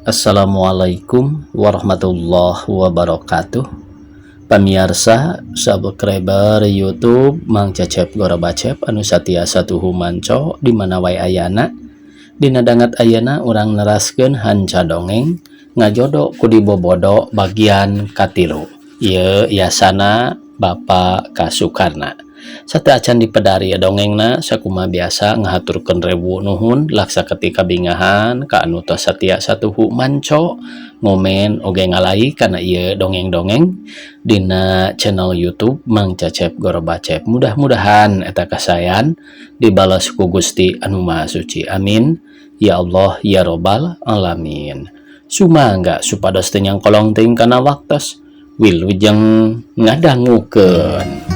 Assalamualaikum warahmatullahi wabarakatuh. Pamiarsa subscriber YouTube Mang Cecep Gorobacep anu satia satuhu manco di mana wae ayana. Dina danget ayeuna urang neraskeun hanca dongeng Ngajodo ku Dibobodo bagian katilu. Ieu yasana Bapak Kasukarna. Sateuacan dipedar ieu dongengna sakumaha biasa ngahaturkeun rewu nuhun laksa ketika bingahan ka anu tos satia satuhu manco ngomen oge ngalai kana ieu dongeng-dongeng dina channel YouTube Mang Cecep Gorobacep. Mudah-mudahan eta kasayan dibales ku Gusti anu Maha Suci. Amin ya Allah ya Robbal alamin. Sumangga supados teu nyangkolong teuing kana waktos wilujeng ngadangukeun.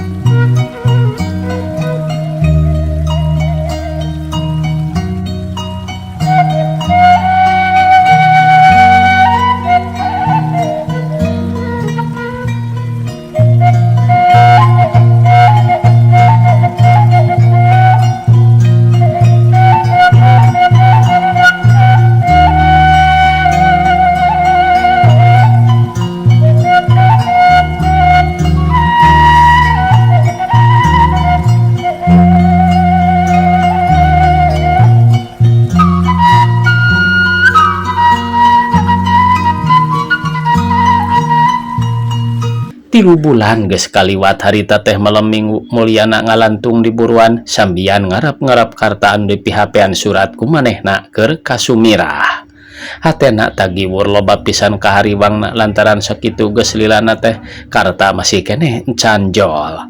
3 bulan geus kaliwat harita teh malam Minggu Mulyana ngalantung di buruan sambian ngarap-ngarap karta anu dipihapean surat ku manehna keur ka Sumirah. Hatena tagiwur loba pisan kahariwangna lantaran sakitu geus lilana teh karta masih keneh encan jol.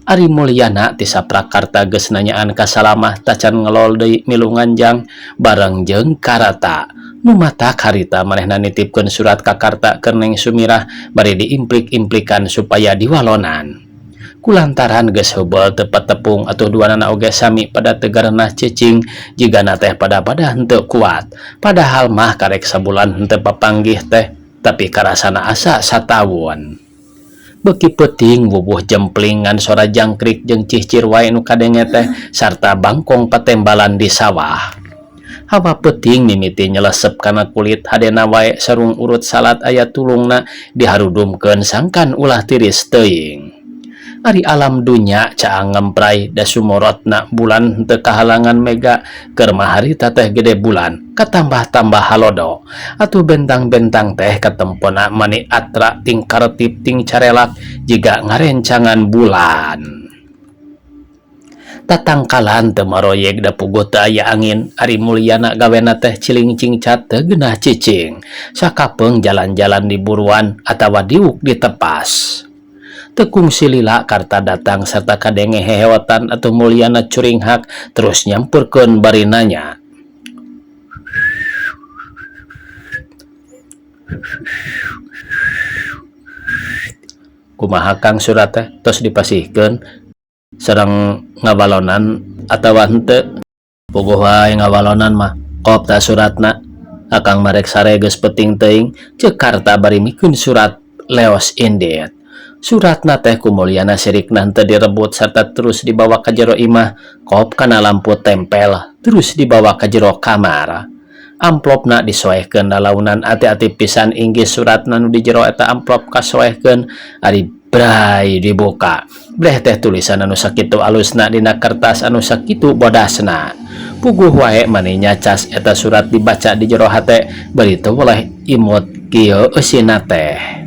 Ari Mulyana ti saprak karta geus nanyaan ka Salamah tacan ngelol deui milu nganjang bareng jeung Karata. Nu matak harita manehna nitipkeun surat ka Karta keur Neng Sumirah bari diimplik-implikan supaya diwalonan. Kulantaran geus heubeul teu patepung atuh duanana oge sami pada tegarenah cicing jigana teh pada-pada henteu kuat. Padahal mah karek sabulan henteu papanggih teh tapi karasana asa satawun. Beuki peuting wubuh jempling ngan sora jangkrik jeung cihcir wae nu kadenge teh sarta bangkong patembalan di sawah. Hawa peuting mimiti nyelesep kana kulit hadena wae sarung urut salat aya tulungna diharudumkeun sangkan ulah tiris teuing. Ari alam dunya caang ngempray da sumorotna bulan henteu kahalangan mega keur mah harita teh gede bulan katambah-tambah halodo. Atuh bentang-bentang teh katempona mani atra ting karetip ting carelak jiga ngarencangan bulan. Tatangkalan teu maroyeg da puguh teu aya angin ari Mulyana gawena teh ciling cingcat teu geunah cicing sakapeung jalan-jalan di buruan atawa diuk di tepas. Teu kungsi lila Karta datang sarta kadenge hehewetan atuh Mulyana curinghak terus nyampurkeun bari nanya. Kumaha Kang surat teh tos dipasihkeun sareng ngawalonan atawa henteu? Puguh wae ngawalonan mah kop ta suratna. Akang marek sare geus peuting teuing ceuk Karta bari mikeun surat leos indit. Suratna teh ku Mulyana sirikna henteu direbut sarta terus dibawa ka jero imah kop kana lampu tempel terus dibawa ka jero kamar. Amplopna disoehkeun lalaunan ati-ati pisan inggih suratna nu di jero eta amplop kasoehkeun ari bray dibuka. Bleh teh tulisan anu sakitu alusna dina kertas anu sakitu bodasna. Puguh wae mani nyacas eta surat dibaca di jero hate bari teu weleh imut kieu eusina teh.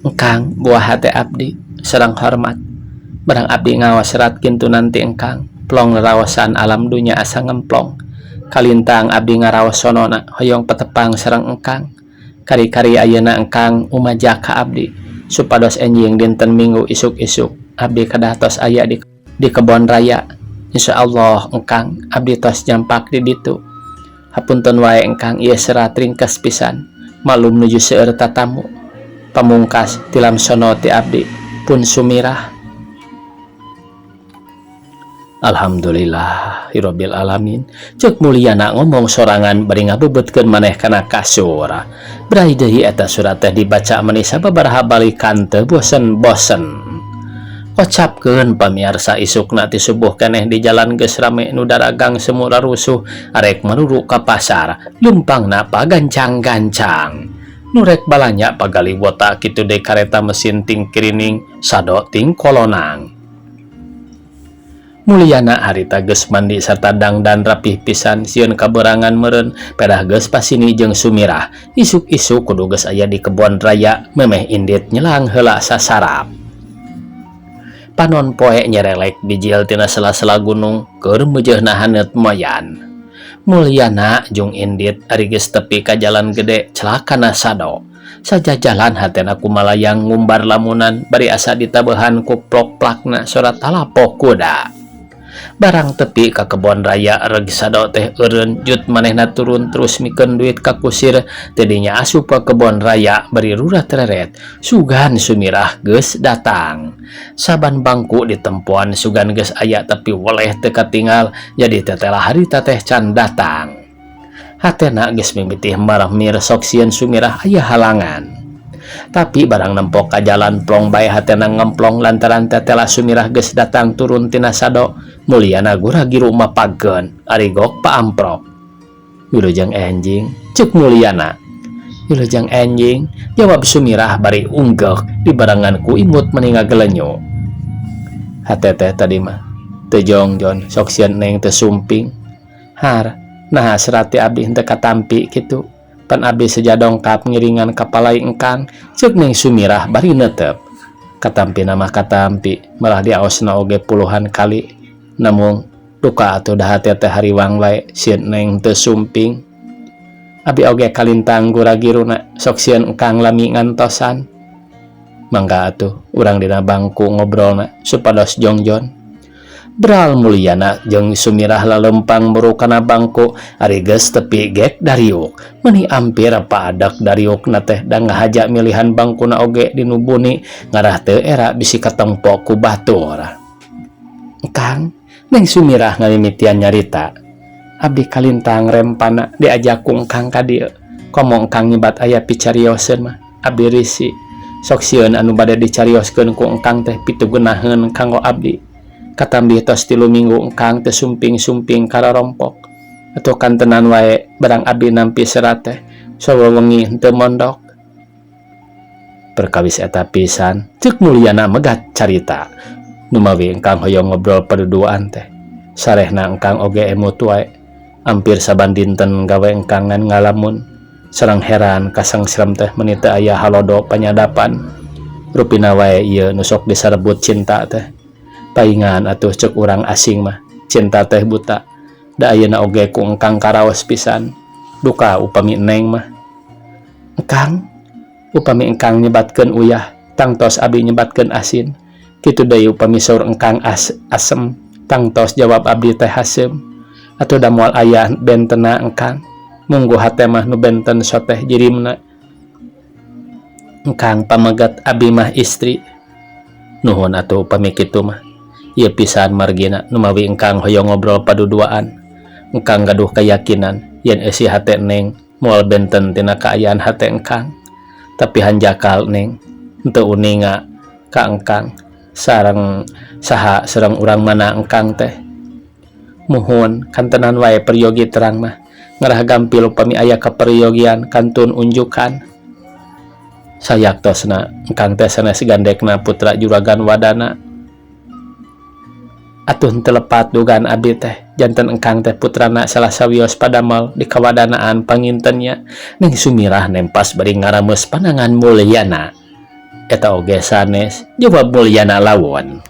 Engkang buah hate abdi sareng hormat. Barang abdi ngaos serat kintu nanti engkang plong leraosan alam dunya asa ngemplong. Kalintang abdi ngaraos sonona hoyong petepang sareng engkang. Kari-kari ayeuna engkang umajak ka abdi supados enjing dinten Minggu isuk-isuk abdi kedah tos aya di kebon raya. Insyaallah engkang abdi tos nyampak di ditu. Hapunten wae engkang ieu serat ringkes pisan malum nuju seueur tatamu. Pamungkas tilam sono ti abdi pun Sumirah. Alhamdulillahirabbil alamin. Ceuk Mulyana ngomong sorangan bari ngabeubeutkeun maneh kana kasur. Brai deui eta surat teh dibaca meni sababaraha balikan teu bosen-bosen. Kocapkeun pamiarsa isukna ti subuh keneh di jalan geus rame nu daragang semu rarusuh arek maruru ka pasar leumpangna pagancang-gancang. Nu rek balanja pagaliwota kitu deui kareta mesin ting kirining sado ting kolonang. Mulyana harita geus mandi sarta dangdan rapih pisan sieun kabeurangan meureun pedah geus pasini jeung Sumirah isuk-isuk kudu geus aya di kebon raya memeh indit nyelang heula sasarap. Panon poe nyerelek bijil tina sela-sela gunung keur meujeuna haneut moyan. Mulyana jeung Indit ari geus tepi ka jalan gede celakana sado. Sajajalan hatena kumalayang ngumbar lamunan bari asa ditabeuhan ku plok-plakna sora talapok kuda. Barang tepi ka kebon raya reg sado teh eureun jut manehna turun terus mikeun duit ka kusir tidinya asup ka kebon raya bari rurat reret sugan Sumirah geus datang. Saban bangku ditempoan sugan geus aya tapi weleh teu katingal jadi tetela harita teh can datang. Hatena geus mimiti marahmir sok sieun Sumirah aya halangan. Tapi barang nempok ka jalan plong bae hatena ngemplong lantaran tetela Sumirah geus datang turun tina sado. Mulyana gura-giru mapagkeun ari gok paamprok. Wilujeng enjing ceuk Mulyana. Wilujeng enjing jawab Sumirah bari unggeuk dibarengan ku imut meni ngagelenyu. Hate teh tadi mah teu jongjon sok sieun neng teu sumping. Har naha serati abdi henteu katampi kitu. Pan abdi seja dongkap ngiringan ka palai engkang ceuk Neng Sumirah bari neuteup. Katampina mah katampi malah diaosna oge puluhan kali. Namun duka atuh da hate teh hariwang wae sieun neng teu sumping. Abi oge kalintang gura-giruna sok sieun engkang lami ngantosan. Mangga atuh urang dina bangku ngobrolna supados jongjon. Bral Mulyana jeung Sumirah lalempang muru kana bangku ari geus tepi gek dariuk. Meuni ampir paadak dariukna teh da ngahaja milihan bangkuna oge dinubuni ngarah teu era bisi katempo ku batur. Kang, Neng Sumirah ngamimitian nyarita. Abdi kalintang rempana diajak ku engkang ka dieu. Komo engkang nyebat aya picarioseun mah abdi risi. Sok sieun anu bade dicarioskeun ku engkang teh pitugunaheun kanggo abdi. Katambih tos 3 minggu engkang teu sumping-sumping karorompok. Atuh kantenan wae barang abdi nampi serat teh sawewengi henteu mondok. Perkawis eta pisan ceuk Mulyana megat carita. Numawi engkang hoyong ngobrol paduduaan teh. Sarehna engkang oge emut wae. Ampir saban dinten gawe engkang ngan ngalamun. Sareng heran kasangsrem teh meuni teu aya halodo panyadapan. Rupina wae ieu nu sok disarebut cinta teh. Paingan atuh ceuk urang asing mah cinta teh buta. Da ayeuna oge ku engkang karaos pisan. Duka upami neng mah. Engkang upami engkang nyebatkeun uyah tangtos abi nyebatkeun asin. Kitu deui upami saur engkang asem tangtos jawab abdi teh haseum. Atuh da moal aya bentena engkang. Munggu hate mah nu benten soteh jirimna. Engkang pamegat abi mah istri. Nuhun atuh upami kitu mah. Ieu pisan margina numawi engkang hoyong ngobrol paduduaan. Engkang gaduh keyakinan yen eusi hate neng moal benten tina kaayaan hate engkang. Tapi hanjakal neng henteu uninga ka engkang. Sareng saha sareng urang mana engkang teh. Muhun kantenan wae peryogi terang mah. Ngarah gampil upami aya kaperyogian kantun unjukan. Sayaktosna engkang teh sanes gandekna putra juragan wadana. Atuh henteu lepat dugaan abdi teh janten engkang teh putrana salah sawios padamel di kawadanaan pangintennya. Neng Sumirah nempas bari ngarameus panangan Mulyana. Eta oge sanes jawab Mulyana lawon.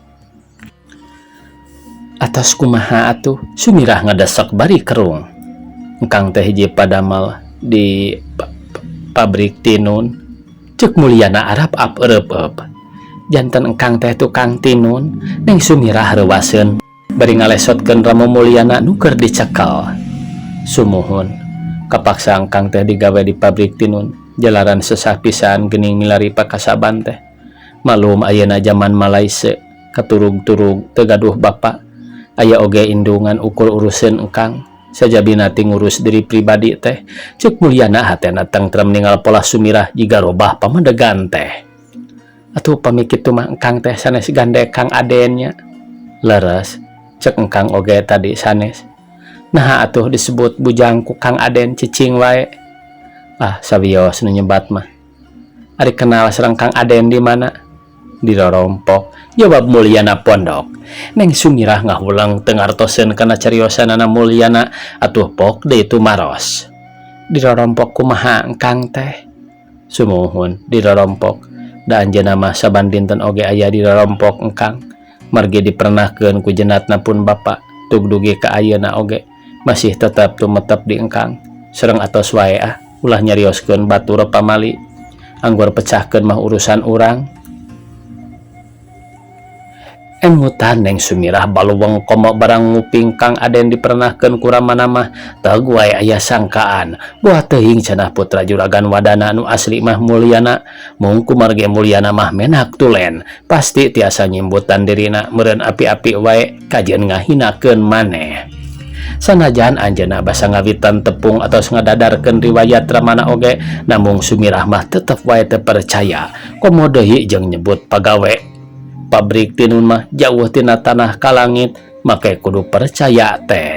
Atos kumaha atuh Sumirah ngadesek bari kerung. Engkang teh hiji padamel di pabrik tinun. Ceuk Mulyana arap ap ereup-eup. Janten engkang teh tukang tinun. Neng Sumirah reuwaseun bari ngalesotkeun ramo Mulyana nu keur dicekel. Sumuhun kapaksa engkang teh digawe di pabrik tinun. Jalaran sesah pisan geuning milari pakasaban teh. Malum ayeuna jaman Malaysia katurug-turug teu gaduh bapa. Aya oge indungan ukur uruseun engkang. Sajabina ti ngurus diri pribadi teh. Ceuk Mulyana hatena tengtrem ningal pola Sumirah jiga robah pamadegan teh. Atuh upami kitu mah engkang teh sanes gandeg Kang Aden nya. Leres, cek engkang oge tadi sanes. Naha atuh disebut bujang ku Kang Aden cicing wae. Ah, sawios nu nyebat mah. Ari kenal sareng Kang Aden di mana? Di rorompok, jawab Mulyana pondok. Neng Sumirah ngahuleng teu ngartoseun kana cariosanana Mulyana, atuh pok deui tumaros. Di rorompok kumaha engkang teh? Sumuhun di rorompok. Da anjeunna mah saban dinten oge aya di rorompok engkang. Margi dipernahkeun ku jenatna pun bapa, tug dugi ka ayeuna oge masih tetep tumetep di engkang. Sareng atos wae ah, ulah nyarioskeun batur pamali. Anggur pecahkeun mah urusan urang. Emutan Neng Sumirah baluweng komo barang nguping Kang Aden dipernahkeun ku ramana mah teg wae aya sangkaan. Boa teuing cenah putra juragan wadana anu asli mah Mulyana. Mung kumargi Mulyana mah menak tulen, pasti tiasa nyimbutan dirina meureun api-api wae kajeun ngahinakeun maneh. Sanajan anjeunna basa ngawitan tepung atos ngadadarkeun riwayat ramana oge, namung Sumirah mah tetep wae teu percaya. Komo deui jeung nyebut pagawe pabrik tinun mah jauh tina tanah ka langit, make kudu percaya teh.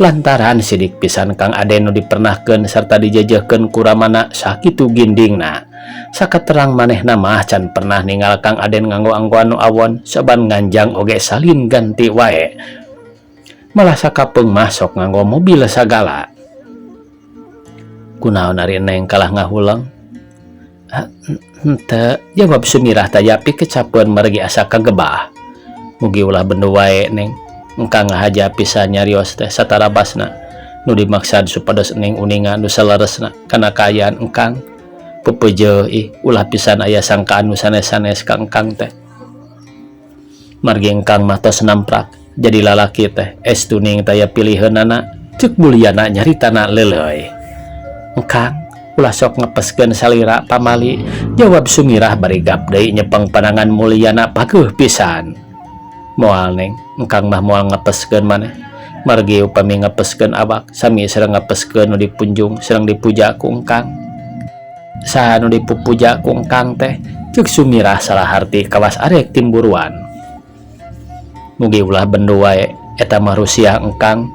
Lantaran sidik pisan Kang Aden nu dipernahkeun sarta dijejehkeun ku ramana sakitu gindingna. Sakaterang manehna mah can pernah ningal Kang Aden nganggo-anggoan nu awon, saban nganjang oge salin ganti wae. Malah sakapeung mah sok nganggo mobil sagala. Kunaon ari Neng kalah ngahuleng? Henteu, jawab Sumirah tajapi kecapeun margi asa kagebah. Mugi ulah bendu wae Neng. Engkang ngahaja pisan nyarios teh satarabasna. Nu dimaksad supados Neng uninga nu saleresna kana kaayaan engkang. Pepeje ih ulah pisan aya sangkaan nu sanes-sanes ka engkang teh. Margi engkang mah tos namprak jadi lalaki teh estu ning taya piliheunana, ceuk Mulyana nyaritana leuleuy. Engkang ulah sok ngepeskeun salira pamali, jawab Sumirah bari gap deui nyepeng panangan Mulyana pageuh pisan. Moal Neng, engkang mah moal ngepeskeun maneh. Margi upami ngepeskeun awak sami sareng ngepeskeun nu dipunjung sareng dipuja ku engkang. Saha nu dipupuja ku engkang teh? Ceuk Sumirah salah harti kawas arek timburuan. Mugi ulah bendu wae, eta mah rusiah engkang,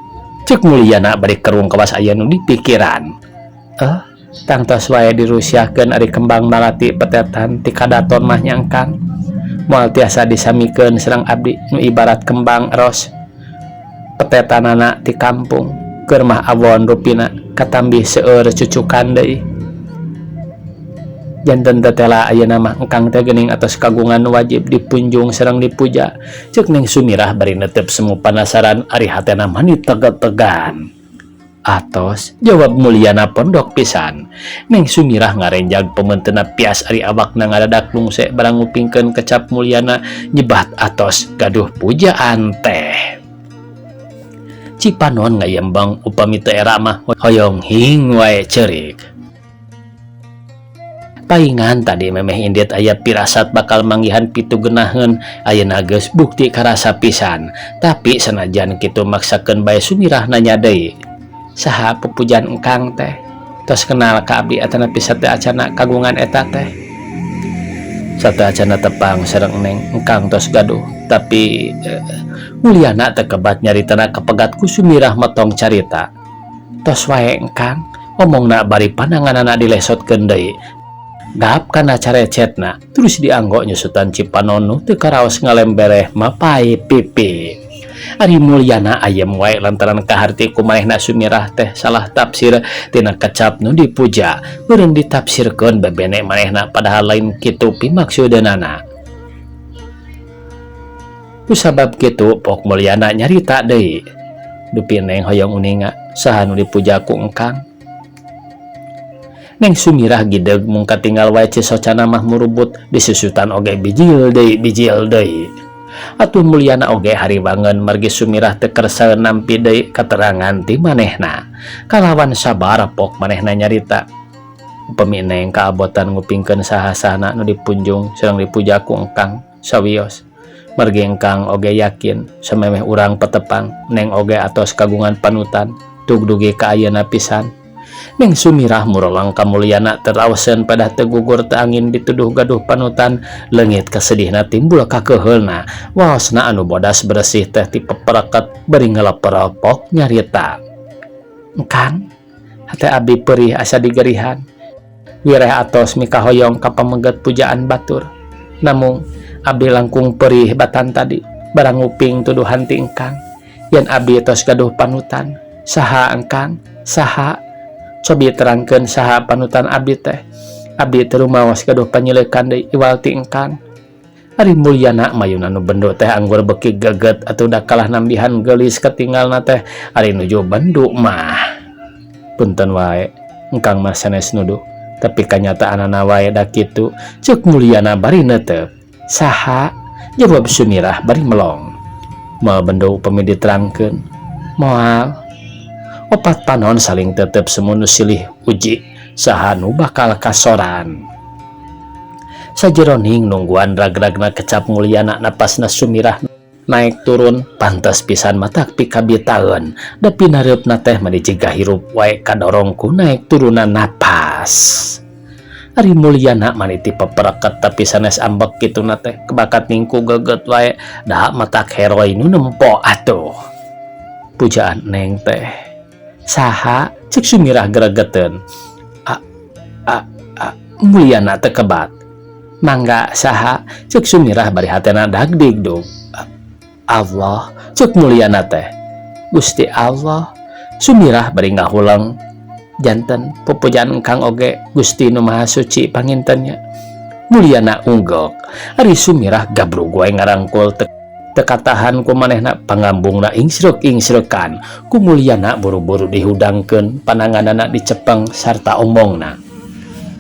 ceuk Mulyana bari kerung kawas aya nu dipikiran. Tangtos wae dirusiahkeun ari kembang malati petetan ti kadaton mah nya engkang. Moal tiasa disamikeun sareng abdi nu ibarat kembang ros petetanana ti kampung, keur mah awon rupina katambih seueur cucukan deui. Janten tetela ayeuna mah engkang teh geuning atos kagungan wajib dipunjung sareng dipuja, ceuk Neng Sumirah bari netep semu panasaran ari hatena mani teg-tegan. Atos, jawab Mulyana pondok pisan. Neng Sumirah ngarenjag pementena pias ari awakna ngadadak lungse barang ngupingkeun kecap Mulyana nyebat atos gaduh pujaan teh. Cipanon ngayembeng upami teu era mah hoyong hing wae ceurik. Paingan tadi memeh indit aya pirasat bakal manggihan pitu genaheun, ayeuna geus bukti karasa pisan. Tapi sanajan kitu maksakeun bae Sumirah nanya deui. Saha pupujaan engkang teh? Tos kenal ka abdi atanapi sateuacana kagungan eta teh? Sateuacana tepang sareng Neng, engkang tos gaduh. Tapi Mulyana teu kebat nyaritana kapegat ku Sumirah motong carita. Tos wae engkang, omongna bari pananganana dilesotkeun deui. Gap kana carecetna, terus dianggo nyusutan Cipanon nu teu karaos ngalembereh mapai pipi. Ari Mulyana ayem wae lantaran kaharti ku manehna Sumirah teh salah tafsir tina kecap nu dipuja, meureun ditafsirkeun bebene manehna padahal lain kitu pimaksudeunana. Kusabab kitu Pok Mulyana nyarita deui. Dupi Neng hoyong uninga saha nu dipuja ku engkang. Neng Sumirah gideg mung katinggal wae cisocana mah murubut disusutan oge bijil deui bijil deui. Atuh Mulyana oge hariwangeun margi Sumirah teu kersa nampi deui katerangan ti manehna. Kalawan sabar pok manehna nyarita. Upami Neng kaabotan ngupingkeun saha-sahana nu dipunjung sareng dipuja ku engkang sawios. Margi engkang oge yakin samemeh urang petepang Neng oge atos kagungan panutan tug dugi ka ayeuna pisan. Neng Sumirah murolong ka Mulyana teu raoseun pedah teu gugur teu angin dituduh gaduh panutan leungit kasedihna timbul kakeheulna waosna anu bodas beresih teh ti pepereket bari ngeleperepok nyarita. Engkang, hate abdi perih asa digerihan. Wireh atos mikahoyong ka pameget pujaan batur. Namung abdi langkung perih batan tadi barang nguping tuduhan ti engkang yen abdi tos gaduh panutan. Saha engkang? Saha? Cobi terangkeun saha panutan abdi teh. Abdi teu rumaos gaduh panyileukan deui iwal ti engkang. Ari Mulyana mayuna nu bendu teh anggur beuki geget atuh da kalah nambihan geulis katinggalna teh ari nuju bendu mah. Punten wae engkang mah sanes nuduh tapi kanyataanana wae da kitu ceuk Mulyana bari neuteup. Saha? Jawab Sumirah bari melong. Moal bendu upami diterangkeun. Moal. Opat panon saling tetep semunu silih uji saha nu bakal kasoran. Sajeroning nungguan rag-ragna kecap Mulyana napasna Sumirah naik turun pantes pisan matak pikabitaeun da pinareupna teh mani jiga hirup wae kadorong ku naik turunan napas. Ari Mulyana mani ti pepereket tapi sanes ambek kituna teh kebakat ningku geget wae da matak heroi nu nempo atuh. Pujaan neng teh. Saha cek Sumirah gregeteun. A a a Mulyana teu kebat. Mangga saha cek Sumirah bari hatena dagdigdug. Allah cek Mulyana teh. Gusti Allah. Sumirah bari ngahuleng. Janten pupujaan engkang oge Gusti nu Maha Suci panginten nya. Mulyana unggok. Ari Sumirah gabrug wae ngarangkul teu katahan ku manehna pangambungna ingsreuk-ingsreukan ku Mulyana buru-buru dihudangkeun pananganana dicepeng sarta omongna.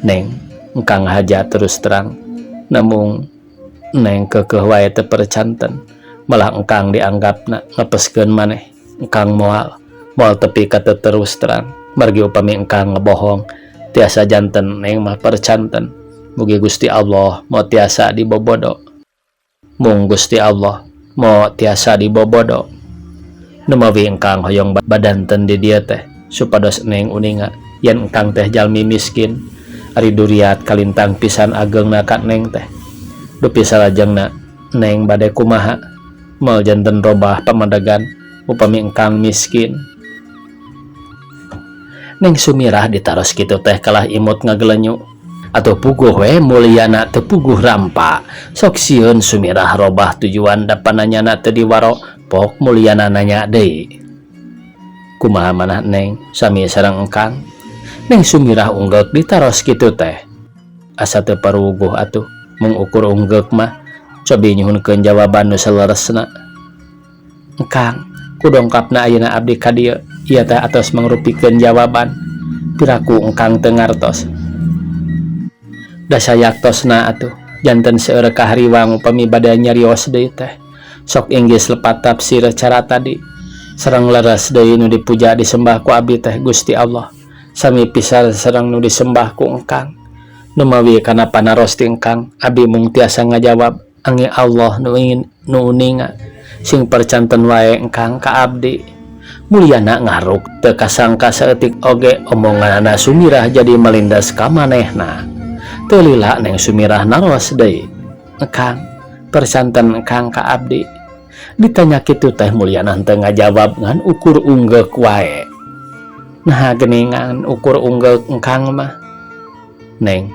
Neng, engkang haja terus terang namung neng keukeuh wae teu percanten malah engkang dianggapna ngepeskeun maneh engkang moal moal tepi ka teu terus terang margi upami engkang ngebohong tiasa janten neng mah percanten mugi Gusti Allah moal tiasa dibobodo mung Gusti Allah moal tiasa dibobodo numawi engkang hoyong badanten di dieu teh supados neng uninga yen engkang teh jalmi miskin ari duriat kalintang pisan ageungna ka neng teh dupi salajengna neng bade kumaha moal janten robah pamadegan upami engkang miskin. Neng Sumirah ditaros kitu teh kalah imut ngagelenyu atuh puguh we Mulyana teu puguh rampa sok sieun Sumirah robah tujuan da pananyana teu diwaro pok Mulyana nanya deui. Kumaha manah neng sami sareng engkang? Neng Sumirah unggeuk ditaros kitu teh. Asa teu paruguh atuh mung ukur unggeuk mah cobi nyuhunkeun jawaban nu saleresna. Engkang ku dongkapna ayeuna abdi ka dieu ieu teh atos mangrupikeun jawaban piraku engkang teu ngartos. Da sayaktosna atuh janten seueur kahariwang upami bade nyarios deui teh. Sok inggis lepat tafsir cara tadi. Sareng leres deui nu dipuja disembah ku abdi teh Gusti Allah. Sami pisan sareng nu disembah ku engkang. Numawi kana panaros ti engkang abdi mung tiasa ngajawab angge Allah nu ingin nu uninga sing percanten wae engkang ka abdi. Mulyana ngaruk teu kasangka saeutik oge omonganana Sumirah jadi melindas ka manehna. Teu lila Neng Sumirah naros deui. Engkang, percanten engkang ka abdi. Ditanya kitu teh Mulyana teu ngajawab ngan ukur unggeuk wae. Naha geuningan ukur unggeuk engkang mah. Neng,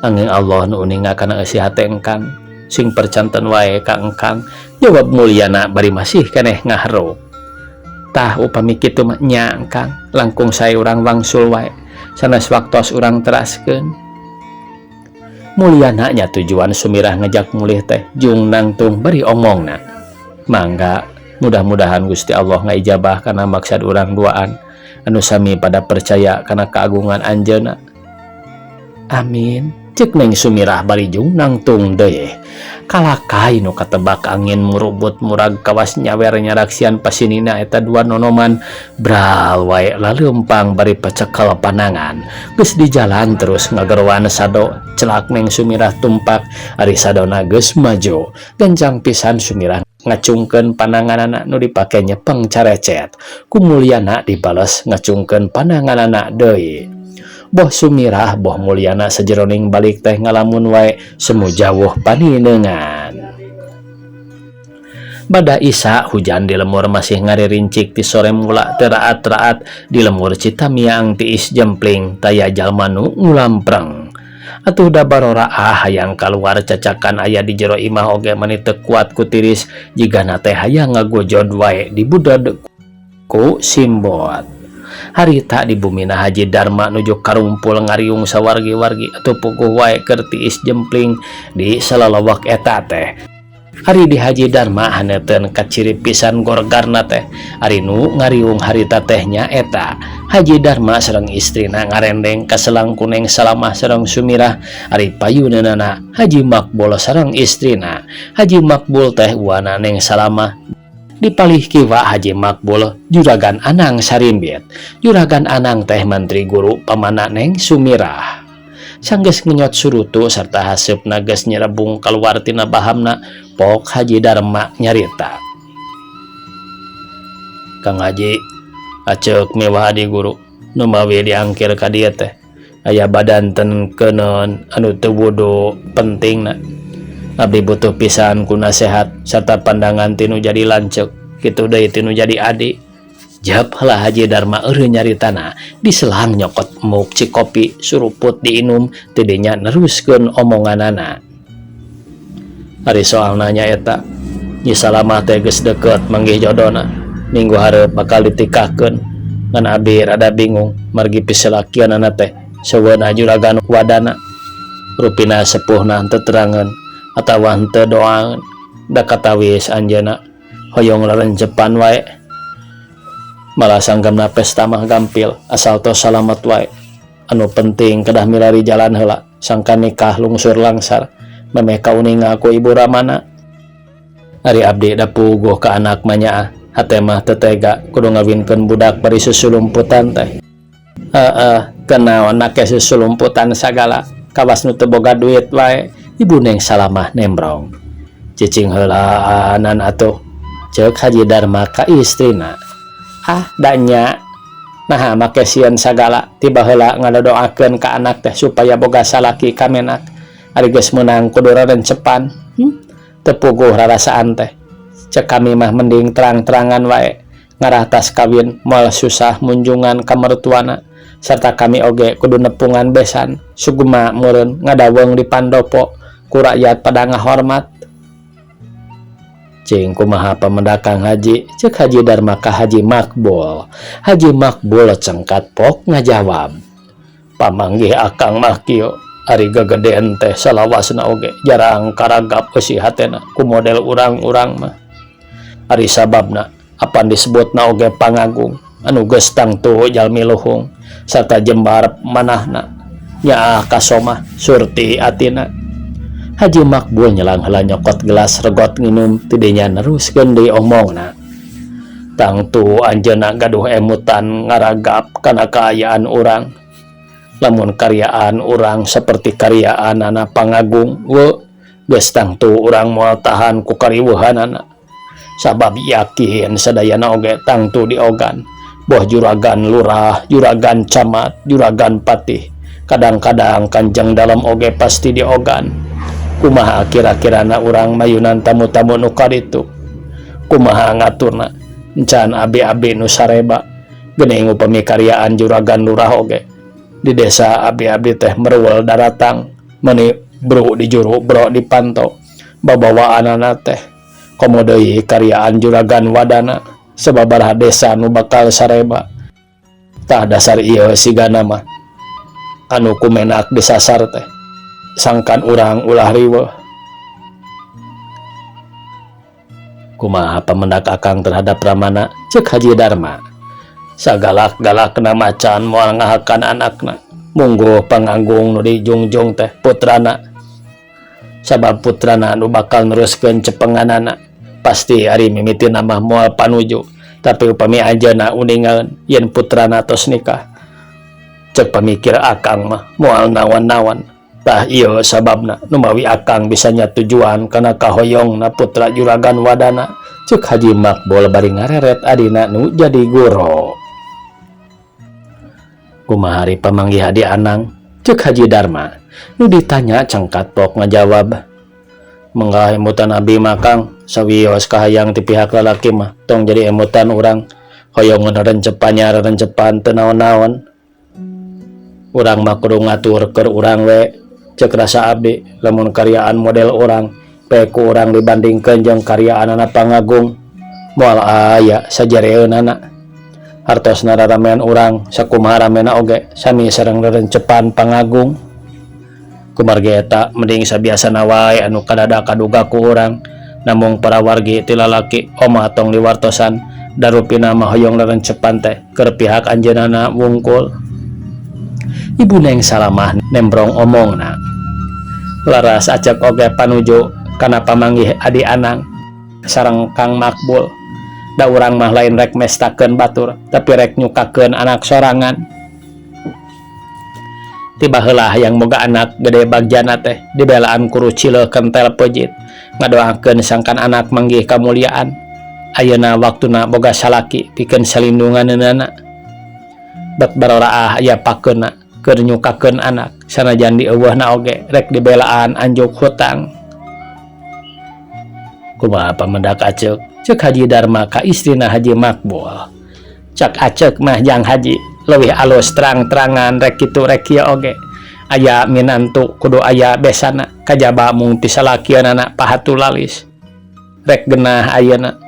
angin Allah nu uninga kana eusi hate engkang sing percanten wae ka engkang jawab Mulyana bari masih keneh ngaharuk. Tah upami kitu mah nya engkang langkung sae urang wangsul wae sanes waktos urang teraskeun. Mulyana nya tujuan Sumirah ngejak mulih teh jung nangtung bari omongna. Mangga mudah-mudahan Gusti Allah ngaijabah kana maksad urang duaan anu sami pada percaya kana keagungan anjeunna. Amin. Cek Neng Sumirah bari jung nangtung deui. Kalakai nu katebak angin murubut murag kawas nyawer nyaraksian pasinina eta dua nonoman bral wae laleumpang bari pacekal panangan. Geus di jalan terus ngageroan sado celak Neng Sumirah tumpak ari sadona geus maju. Gancang pisan Sumirah ngacungkeun pananganana nu dipake nyepeng carecet. Ku Mulyana dibales ngacungkeun pananganana deui. Boh Sumirah boh Mulyana sajeroning balik teh ngalamun wae semu jawuh paninengan. Bada Isa hujan di lemur masih ngaririncik ti sore mula teu raat-raat di lemur Citamiang tiis jempling taya jalma nu ngulampreng. Atuh da baroraah hayang kaluar cacakan aya di jero imah oge mani teu kuat ku tiris jigana teh hayang ngagojod wae dibuded ku simbot. Harita di bumina Haji Darma nuju karumpul ngariung sawargi-wargi atuh puguh wae keur tiis jempling di salalawak eta teh. Ari di Haji Darma haneuteun kaciri pisan gorgarna teh. Ari nu ngariung harita teh nyaeta Haji Darma sareng istrina ngarendeng kaselang ku Neng Salamah sareng Sumirah ari payuneunana Haji Makbul sareng istrina. Haji Makbul teh uwana Neng Salamah. Di palih kiwa Haji Makbul Juragan Anang Sarimbit. Juragan Anang teh mantri guru pamana Neng Sumirah. Sanggeus ngenyot surutu sarta haseupna geus nyerebung kaluar tina bahamna, pok Haji Darma nyarita. Kang Haji, aceuk miwah adi guru, numawi diangkir ka dieu teh aya badanten keuneun anu teu wudu pentingna. Abdi butuh pisan ku nasehat sarta pandangan tinu jadi lanceuk, kitu deui tinu jadi adi. Jep heula Haji Darma eureun nyaritana, diselang nyokot emuk cikopi suruput diinum tidinya neruskeun omonganana. Ari soalna nyaeta, Nyi Salamah teh geus deukeut manggih jodona, minggu hareup bakal ditikahkeun. Ngan abdi rada bingung margi piselakianana teh seueuna juragan wadana. Rupina sepuhna henteu terangeun atawa henteu doaeun, da katawis anjeunna hoyong larencepan wae. Malah sanggemna pesta mah gampil asal tos salamet wae. Anu penting kedah milari jalan heula sangkan nikah lungsur langsar memeh kauninga ku ibu ramana. Ari abdi da puguh ka anak mah nyaah hate mah teu tega kudu ngawinkeun budak bari susulumputan teh. Heeh, kenaon make susulumputan sagala kawas nu teu boga duit wae ibu Neng Salamah nembrong. Cicing heulaanan atuh ceuk Haji Darma ka istrina. Ah da nya naha make sieun sagala tiba heula ngadodoakeun ka anak teh supaya boga salaki kamenak ari geus meunang kudu rarencepan. Teu puguh rarasaan teh cek kami mah mending terang-terangan wae ngarah tas kawin moal susah munjungan ka mertuana sarta kami oge kudu nepungan besan sugema meureun ngadaweung di pandopo ku rakyat pada ngahormat. Cing kumaha pamendak Kang Haji cek Haji Darma ka Haji Makbul. Haji Makbul cengkat pok ngajawab. Pamanggih akang mah kieu ari gagedean teh salawasna oge jarang karagap eusi hatena ku model urang-urang mah. Ari sababna apan disebutna oge pangagung anu geus tangtu jalmi luhung sarta jembar manahna nyaah kasomah surti atina. Haji Makbul nyelang heula nyokot gelas regot nginum tidinya neruskeun deui omongna. Tangtu anjeunna gaduh emutan ngaragap kana kaayaan urang. Lamun karyaan urang saperti karyaanana pangagung we geus tangtu urang moal tahan ku kariweuhanana. Sabab yakin sadayana oge tangtu diogan. Boh juragan lurah, juragan camat, juragan patih. Kadang-kadang kanjeng dalem oge pasti diogan. Kumaha kira-kirana urang mayunan tamu-tamu nu kaditu. Kumaha ngaturna encan abi-abi nu sareba geuning upami karyaan juragan lurah oge. Di desa abi-abi teh meruwel daratang meuni bru di juru bro dipanto babawaanana teh komo deui karyaan juragan wadana sababaraha desa nu bakal sareba. Tah dasar ieu sigana mah anu kumenak disasar teh sangkan urang ulah riweuh. Kumaha pamendak akang terhadap Ramana cek Haji Darma. Sagalak-galakna macan moal ngahakan anakna. Mungguh panganggung nu dijungjung teh putrana. Sabab putrana nu bakal neruskeun cepenganana. Pasti ari mimitina mah moal panuju. Tapi upami anjeunna uningaeun yen putrana tos nikah. Cek pamikir akang mah moal naon-naon. Tah ieu sababna numawi akang bisa nyatujuan kana kahoyongna putra juragan wadana. Cek Haji Makbul bari ngareret adina nu jadi guru. Kumaha ari pamanggih Adi Anang? Cek Haji Darma. Nu ditanya cengkat pok ngajawab. Menggah emutan abi mah Kang, sawios kahayang ti pihak lalaki mah tong jadi emutan urang. Hoyong rerencepan nya rerencepan teu naon-naon. Urang mah kudu ngatur keur urang we. Cek rasa abdi lamun karyaan model urang pe ku urang dibandingkeun jeung karyaanana Pangagung moal aya sajareunana. Hartosna raramean urang sakumaha ramena oge sami sareng rerencepan Pangagung. Kumargi eta mending sabiasana wae anu kadada kaduga ku urang. Namung para wargi ti lalaki oma tong diwartosan da rupina mah hoyong rerencepan teh keur pihak anjeunana wungkul. Ibu Neng Salamah nembrong omongna. Laras Acek oge panuju kana pamanggih Adi Anang sareng Kang Makbul. Da urang mah lain rek mestakeun batur, tapi rek nyukakeun anak sorangan. Ti baheula hayang boga anak gede bagjana teh dibelaan ku rucileuh kentel pejit, ngadoakeun sangkan anak manggih kamuliaan. Ayeuna waktuna boga salaki pikeun salindunganeunana. Bet baroraah aya pakeuna keur nyukakeun anak, sanajan dieuweuhna oge rek dibelaan anjuk hutang. Kumaha pamendak Acek? Cek Haji Darma ka istrina Haji Makbul. Cek Acek mah jang Haji leuwih alus terang-terangan rek kitu rek kieu oge. Aya minantu kudu aya besana kajaba mung ti salakieunana pahatu lalis. Rek genah ayeuna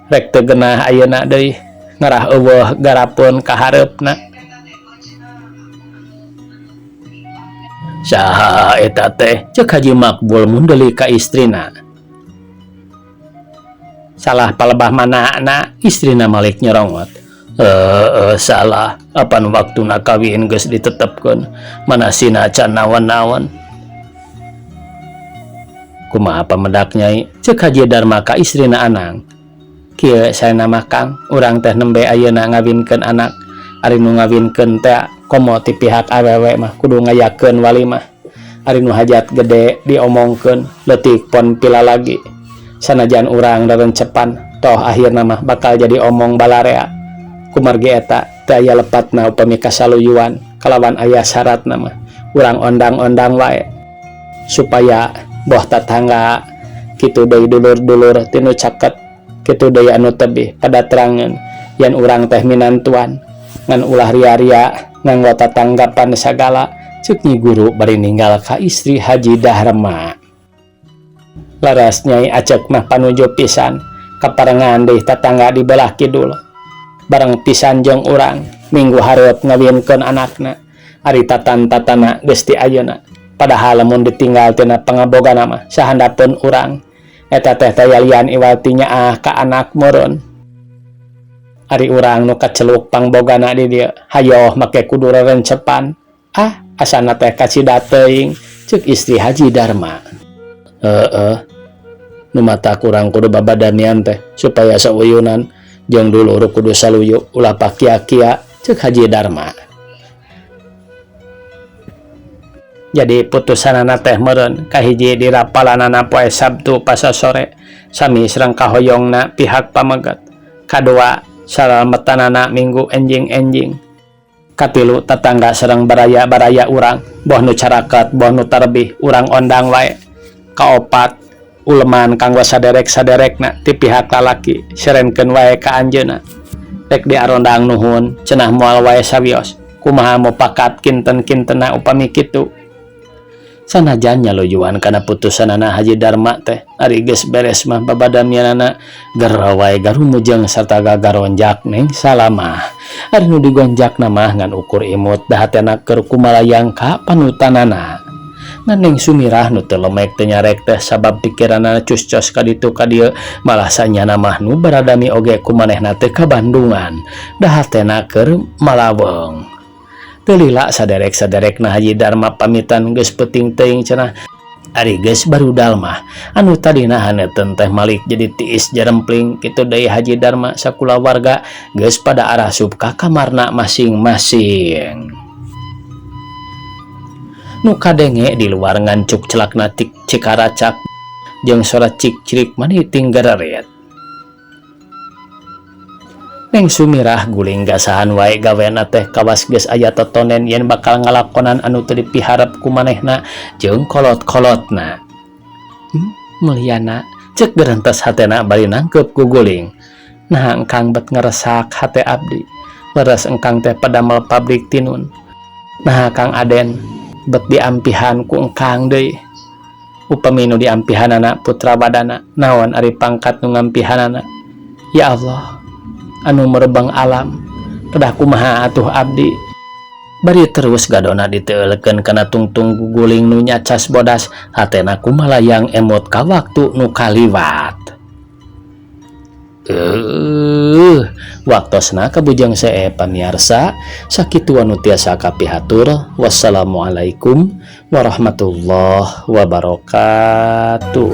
rek teu genah ayeuna deui ngarah euweuh garapeun ka hareupna. Saha eta teh? Cek Haji Makbul mundeuli ka istrina. Salah palebah mana na istrina malik nyerongot. Heeh salah apan waktuna kawin geus ditetepkeun mana sina can naon-naon. Kumaha pamedak Nyai? Cek Haji Darma ka istrina Anang. Kieu saena mah Kang, urang teh nembe ayeuna ngawinkeun anak. Ari nu ngawinkeun teh komo ti pihak awewe mah kudu ngayakeun walimah. Ari nu hajat gede diomongkeun leutik pon pilalagi. Sanajan urang rerencepan toh akhirna mah bakal jadi omong balarea. Kumargi eta teu aya lepatna upami kasaluyuan kalawan aya syaratna mah urang ondang-ondang wae supaya boh tatangga kitu deui dulur-dulur ti nu caket kitu deui anu tebih pada terangeun yen urang teh minantuan ngan ulah ria-ria nganggo tatanggapan sagala ceuk Nyi Guru bari ninggal ka istri Haji Dharma. Laras Nyai Acek mah panuju pisan kaparengan deui tatangga di belah kidul. Bareng pisan jeung urang minggu hareup ngawinkeun anakna ari tatan-tatana geus ti ayeuna. Padahal lamun ditinggal tina pangabogana mah sahandapeun urang eta teh tayalian iwal ti nyaah ka anak meureun. Ari urang nu kaceluk pangbogana di dieu hayoh make kudu rerencepan. Ah asana teh kacida teuing ceuk istri Haji Darma. Heeh nu matak urang kudu babadanian teh supaya sauyunan jeung dulur kudu saluyu ulah pakia-kia ceuk Haji Darma. Jadi putusanana teh meureun kahiji dirapalanana poe Sabtu pasasore sami sareng kahoyongna pihak pameget. Kadua salamatanana minggu enjing-enjing. Katilu tatangga sareng baraya-baraya urang boh nu caraket boh nu tarbih urang ondang wae. Kaopat uleman kanggo saderek-saderekna ti pihak lalaki serenkeun wae ka anjeunna. Rek diarondang nuhun cenah moal wae sawios kumaha mupakat kinten-kintenna upami kitu. Sanajan nyaluyuan kana putusanana Haji Darma teh ari geus beres mah babadamianana gera wae garumujeng sarta gagaronjak Neng Salamah. Ari nu digonjakna mah ngan ukur imut da hatena keur kumalayang ka panutanana. Ngan Neng Sumirah nu teu lemek teu nyarek teh sabab pikiranana cus-cos ka ditu ka dieu malah sanyana mah nu baradami oge ku manehna teh ka Bandungan da hatena keur malaweng. Teu lila saderek-saderekna Haji Darma pamitan geus peuting teuing cenah. Ari geus barudal mah anu tadina haneuteun teh malik jadi tiis jarempling kitu deui Haji Darma sakulawarga geus pada arasup ka kamarna masing-masing. Nu kadenge di luar ngancuk celakna tik cikaracak jeung sora cik-cirik mani tinggererit. Neng Sumirah guling gasahan wae gawena teh kawas geus aya totonen yen bakal ngalakonan anu teu dipiharep ku manehna jeung kolot-kolotna. Mulyana cek gerentes hatena bari nangkeup guguling. Nah engkang bet ngeresak hate abdi. Leres engkang teh padamel pabrik tinun. Nah Kang Aden bet diampihan ku engkang deui. Upami nu diampihanana putra badana naon ari pangkat nu ngampihanana. Ya Allah, anu merebang alam kedah kumaha atuh abdi. Bari terus gadona diteulekeun kana tungtung guguling nu nyacas bodas hatena kumalayang emot ka waktu nu kaliwat. Waktosna kabujeng see pamiarsa sakitu anu tiasa kapihatur. Wassalamualaikum warahmatullahi wabarakatuh.